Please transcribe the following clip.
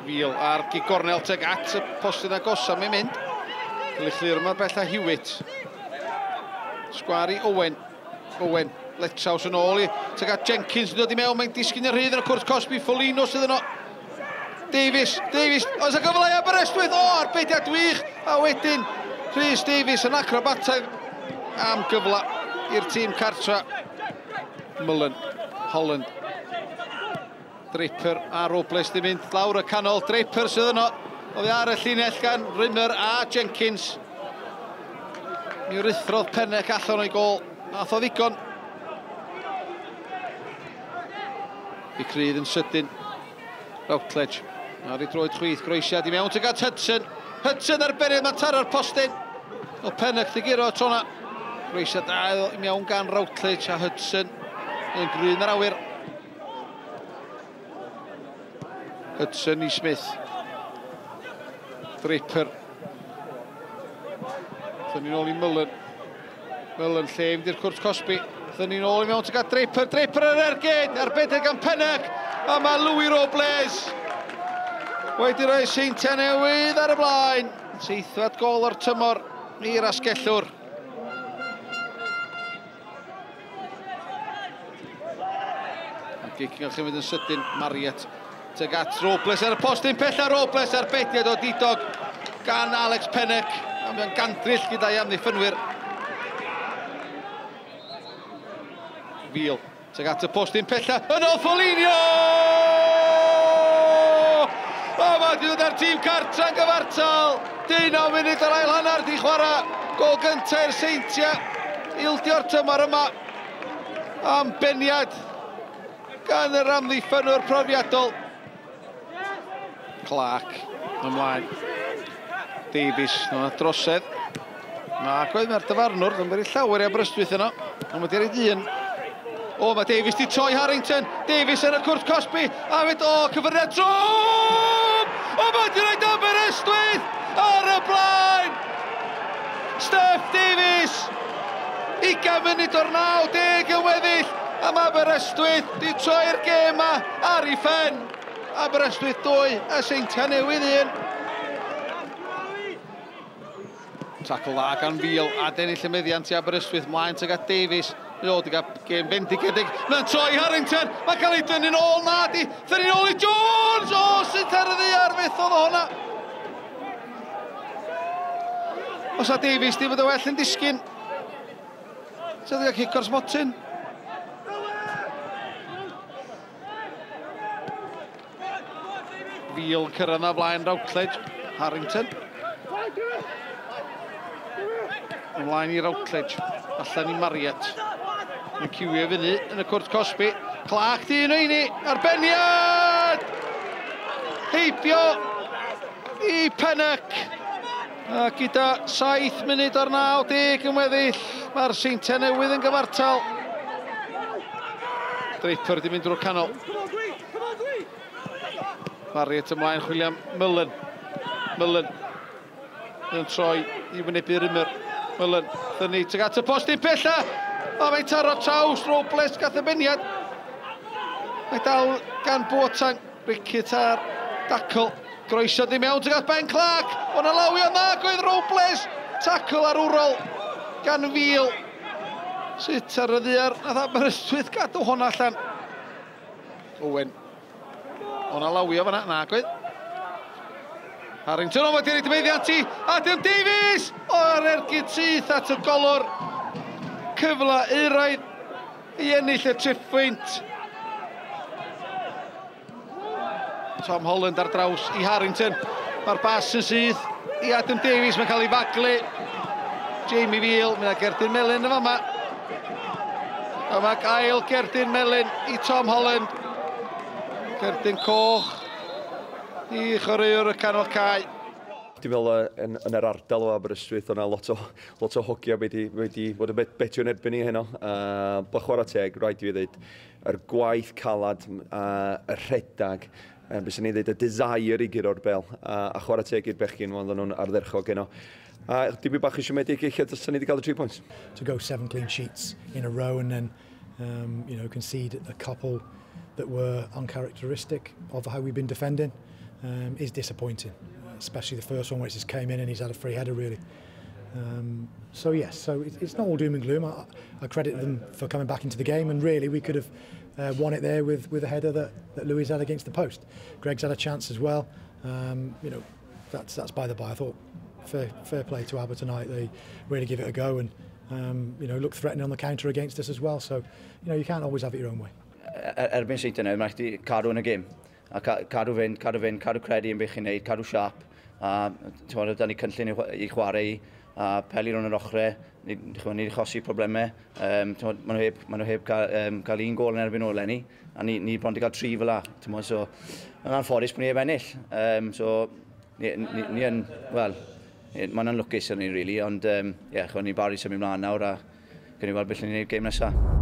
Fil ar gig gornel teg at y postyn agosa mae'n mynd. Cael ei chlir yma bella Hewitt. Sgwar i Owen. Owen, Letraws yn ôl i teg at Jenkins yn dod i mewn, mae'n disgyn yn rhydd yn y cwrt cosbi, Folino sydd yno. Davies, Davies, oes y gyfle i Aberystwyth, o, arbediad wych, a wedyn Rhys Davies yn acrobataidd am gyfle i'r tîm cartra. Mullen, Holland, Draper a Robles di mynd lawr y canol, Draper sydd yno, oddi ar y llinell gan Rimmer a Jenkins. Mi ruthrodd Pennock allan o'i gôl, nath o ddigon. I crydd yn sydyn. Routledge. Ar ei droed chwith, groesiad i mewn tuag at Hudson. Hudson ar bennu, mae'n taro'r postyn. O Pennock di guro tro 'na. Groesiad da i mewn gan Routledge a Hudson yn gryn yr awyr. Hudson i Smith. Draper. Thyn ni'n ôl i Mullen. Mullen lle i fynd i'r cwrt cosbi. Thyn ni'n ôl i mewn tuag at Draper. Draper yn ergyd. Arbediad gan Pennock. A mae Louis Robles wedi rhoi Seintiau Newydd ar y blaen. Seithfed gol o'r tymor i'r asgellwr. A gic yn cael mynd yn sydyn, Marriott tuag at Robles ar y postyn pella, Robles arbediad o didog gan Alex Pennock. A mae'n gandryll gyda'i amddiffynwyr. Fil tuag at y postyn pella, yn ôl Foligno! O, mae wedi dod ar tîm cartra'n gyfartal. 19 munud o'r ail hanner di chwarae. Gol gyntaf i'r Seintiau. Ildio'r tymor yma. Am beniad gan yr amddiffynwr profiadol. Clark ymlaen. Davies, yna drosedd. Na, oedd mae'r dyfarnwr, ddim wedi llawer i Aberystwyth yno. Ond wedi rhaid un. O, mae Davies di troi Harrington. Davies yn y cwrt cosbi. A fyd, o, cyfyriad trwm! O, mae wedi rhaid Aberystwyth ar y blaen! Steff Davies! 20 munud o'r 90 yn weddill. A mae Aberystwyth di troi'r gêm yma ar ei phen. Aberystwyth 2, a Seintiau Newydd 1. Tackle dda gan Fil, a dennill y meddiant i Aberystwyth, mlaen tuag at Davies. O, di gael gêm bendigedig. Mae'n troi Harrington, mae'n cael ei dynnu'n ôl, na di. Thynnu'n ôl i Jones! O, sut ar y ddaear fethodd o hwnna. Os a Davies di fod y well yn disgyn. Sydd wedi cael cic o'r smotyn. Fil cyrraedd na flaen Routledge. Harrington. Ymlaen i Routledge. Allan i Marriott. Mae'n ciwio fyny yn y cwrt cosbi. Clark di un o'i Arbeniad! Heibio i Pennock. A gyda 7 munud o'r 90 yn weddill, mae'r Seintiau Newydd yn gyfartal. Draper di mynd drwy'r canol. Marriott ymlaen chwilio am Mullen. Mullen yn troi i wynebu Rimmer. Mullen, thynnu tuag at y postyn pella. A mae'n taro traws, Robles gath y beniad. Mae dal gan Boateng, Rickett ar dacl. Groeso di mewn tuag at Ben Clark. O'n alawio nag oedd Robles. Tacl arwrol gan Fil. Sut ar y ddaear nath Aberystwyth gadw hwnna allan. Owen. O'n alawio fanna, nag oedd. Harrington, o, mae wedi meddiant i Adam Davies! O'r ergyd syth at y golwr. Cyfle euraidd i ennill y triphwynt. Tom Holland ar draws i Harrington. Mae'r bas yn syth i Adam Davies, mae'n cael ei faglu. Jamie Veal, mae'n gerdyn melyn yn fama. A mae ail gerdyn melyn i Tom Holland. Cerdyn coch i chwaraewr y canol cae. Dwi'n meddwl yn yr ardal o Aberystwyth, o'na lot o hogia wedi bod yn betio yn erbyn ni heno. Bo chwarae teg, rhaid i fi ddweud, yr gwaith calad, y rhedag, bys ni'n dweud y desire i guro'r bel, a chwarae teg i'r bechgyn, oedden nhw'n ardderchog heno. A dipyn bach yn siomedig eich dylsen ni wedi cael y 3 points. To go 7 clean sheets in a row and then concede a couple that were uncharacteristic of how we've been defending is disappointing, especially the first one where it just came in and he's had a free header really. So yes, so it's not all doom and gloom. I credit them for coming back into the game, and really we could have won it there with a header that Louis had against the post. Greg's had a chance as well. That's by the by. I thought fair play to Aber tonight. They really give it a go and look threatening on the counter against us as well. So you can't always have it your own way. Erbyn Seintiau Newydd, mae'n rhaid cadw yn y gêm. A cadw fynd, cadw fynd, cadw credu yn beth chi'n neud, cadw siap. A ti'n da ni cynllun i chwarae i, a peli rhwng yr ochrau, ni wedi achosi problemau. Maen nhw heb cael un gol yn erbyn nhw eleni, a ni bron wedi cael tri fel la. So, yn anffodus bod ni heb ennill. So, ni yn, wel, mae'n anlwcus yn ni, really, ond yeah, ni'n barod i symud ymlaen nawr a gawn ni weld beth ni'n neud gêm nesaf.